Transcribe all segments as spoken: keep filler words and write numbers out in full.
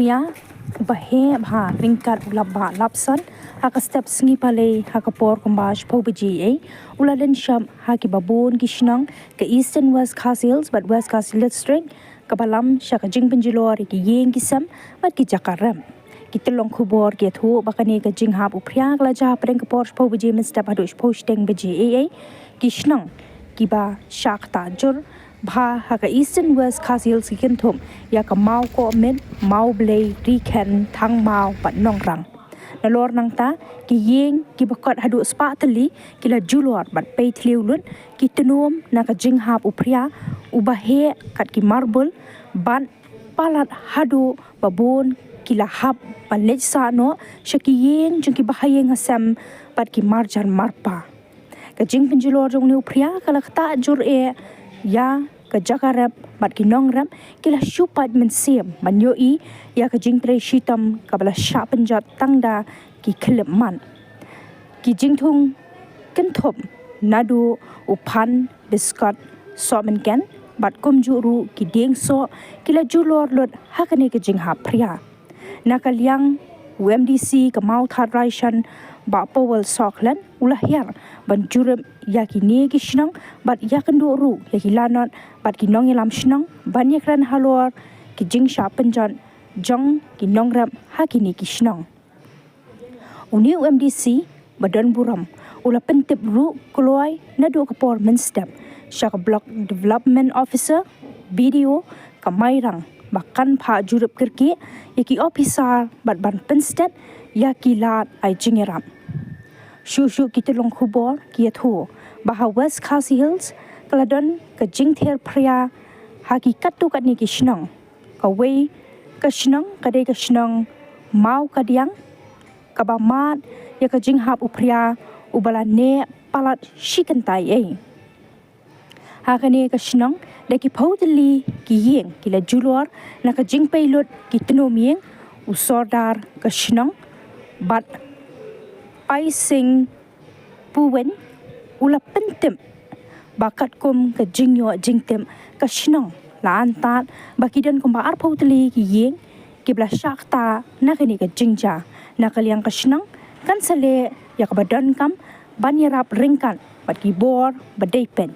Ïa, ba heh bha ryngkat u lap bah lap san, ha ka step sngi palei, ha ka por kumba shiphew baje ei, u la leit shap ha kiba bun ki shnong, ka Eastern West Khasi Hills bad West Khasi Hills District, kaba lam sha ka jingpynjulor ïa ki ïing ki sem bad ki jaka rep. Ki tyllong khubor ki ïathuh ba kane ka jinghap u phria ka la jia hapdeng ka por shiphew baje mynstep haduh shiphew shiteng baje ei ei. Ki shnong kiba shah ktah jur bha ha ka Eastern West Khasi Hills ki kynthup ïa ka Mawkohmit, Mawblei, Rikhen, Thangmaw bad Nongrang. Nalor nangta, ki ïing kiba kot haduh spah tylli ki la julor bad pei thliew lut, ki tnum na ka jinghap u phria uba heh kat ki marbul bad palat haduh ba bun ki la hap ban leit sah noh sha ki ïing jong kiba ha ïing ha sem bad ki marjan marpa. Ka jingpynjulor jong une u phria ka la ktah jur eh ïa ka jaka rep bad ki nongrep ki la shu pait mynsiem ban ïohi ïa ka jingtrei shitom kaba la shah pynjot tang da ki khyllipmat. Ki jingthung kynthup naduh u phan, biskot, sohmynken bad kumjuh ruh ki dieng soh ki la julor lut ha kane ka jinghap phria. Na ka liang u M D C ka Mawthadraishan, Bah Powell Sohkhlet, u la hiar ban jurip ïa kine ki shnong bad ïakynduh ruh ïa ki lanot bad ki nongïalam shnong ban ïakren halor ki jingshah pynjot jong ki nongrep ha kine ki shnong. Une u M D C ba don burom u la pyntip ruh kloi naduh ka por mynstep sha ka Block Development Officer, B D O, ka Mairang ba kan phah jurip kyrkieh ïa ki ophisar bad ban pynstet ïa ki lad ai jingïarap. Shuh shuh ki tyllong khubor ki ïathuh ba ha West Khasi Hills ka la don ka jingther phria ha ki katto katne ki shnong. Kawei ka shnong ka dei ka shnong Mawkadiang, kaba mad ïa ka jinghap u phria uba la neh palat shi kynta ei. Ha kane ka shnong da ki phew tylli ki ïing ki la julor na ka jingpei lut ki tnum ïing, u sordar ka shnong bad Paising Puwen u la pyntip ba katkum ka jingïoh jingtip, ka shnong la antad ba ki don kumba arphew tylli ki ïing kiba la shah ktah na kane ka jingjia. Na ka liang ka shnong kan sa leh ïa kaba donkam ban ïarap ryngkat bad ki bor ba dei peit.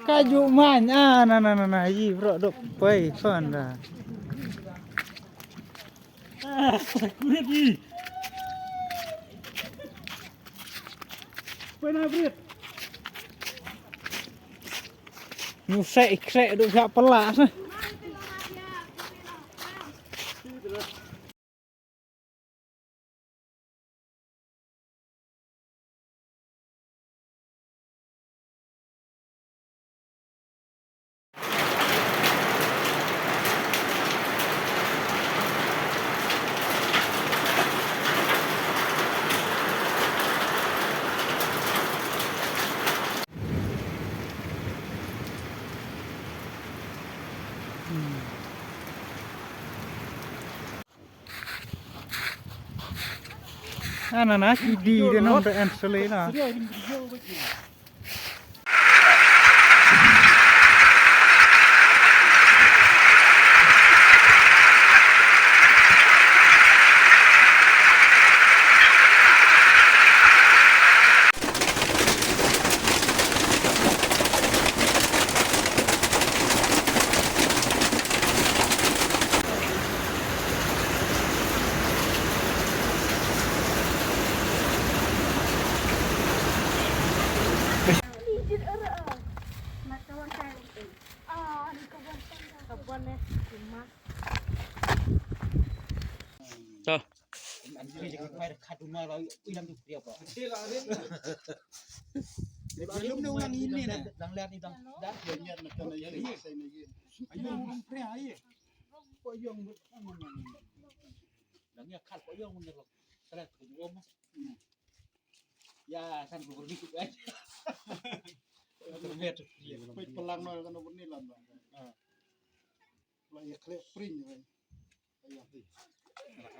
Ka ju man, ah, na, na, na, na, i bro dok poi kon da. Poi na brit. Nu se kre dok ja pala. Ana na ki di de nong de en sele na.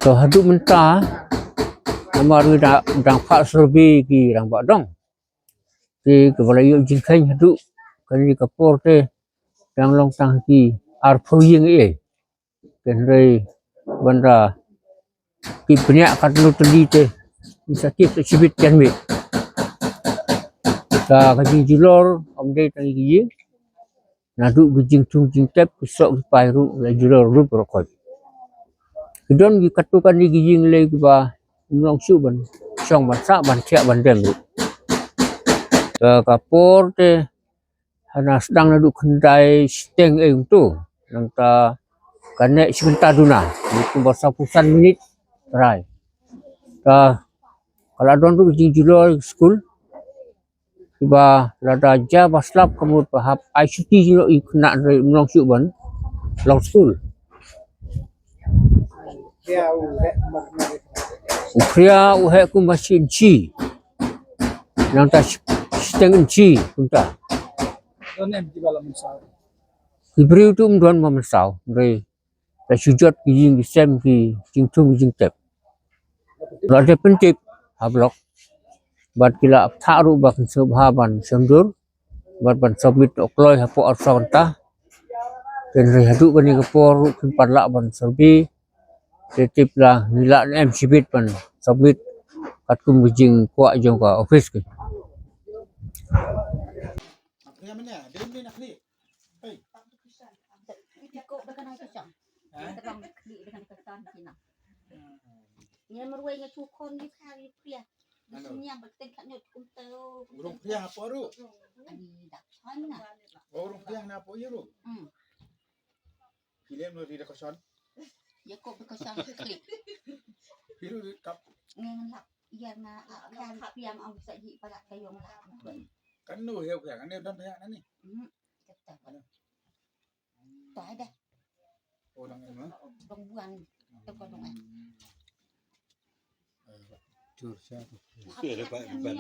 To haduh mynta Namar ngi da dang phah survey ki rangbah dong. Te kaba la ïoh jingkheiñ haduh kane ka por te dang long tang ki arphew ïing ei. Te hynrei ban da ki bniah katno tylli te ngi sa tip sa shibit jan miet. Ka ka jingjulor ym dei tang ki ïing. Naduh ki jingthung jingtep ki soh ki pai ruh la jur ruh baroh khoit. Ki don ki katto katne ki ïing lei kiba ym long shuh ban shong ban sah ban thiah ban dem ruh. Ka ka por te hana sdang naduh khyndai shiteng ei kumto. Nangta kane shi kynta duna. Kumba sawphew san minit trai. Ka ka la don ruh ki jingjulor skul. Kiba lada jia ba slap ka mut ba hap ai shuti jingïaroh ïa ki khynnah hynrei ym long shuh ban long skul. U Phria u heh kumba shi inchi. Nangta shi, shiteng inchi kumta. Don em kiba la mynsaw? Ki briew tu ym don ba mynsaw hynrei la shu jot ki ïing ki sem ki jingthung ki jingtep. La dep pyntip ha block. Bad ki la thah ruh ba kin sngewbha ban shondur bad ban submit u kloi hapoh arphew kynta. Te hynrei haduh kane ka por ruh kim pat lah ban survey. Te tip la ngi lah ne em shibit ban submit katkum ka jingkwah jong ka office ki. Ngi marwei nga chu khon ngi kha ngi pria. Ngi sum nyam ba teng khat nyot kum teu. U rung pria hapoh ruh. Ani dak chon na. Oh, u rung pria na hapoh ïa ruh. Hmm. Ki lem lo ri da ka shon. Ïa ko ba ka shon klik. Phi ruh kap. Ngi ngan lap ïa nga a khan piang ong sa ji palat ka yong la. Kan nu heu pria kan ne don pria na ni. Hmm. Kata. Ano. Toh ai dah. Oh, dang em, ha? Dong buan. Tengok dong, eh. Hmm. Eh, jur siapa? Oke, ada Pak Iban.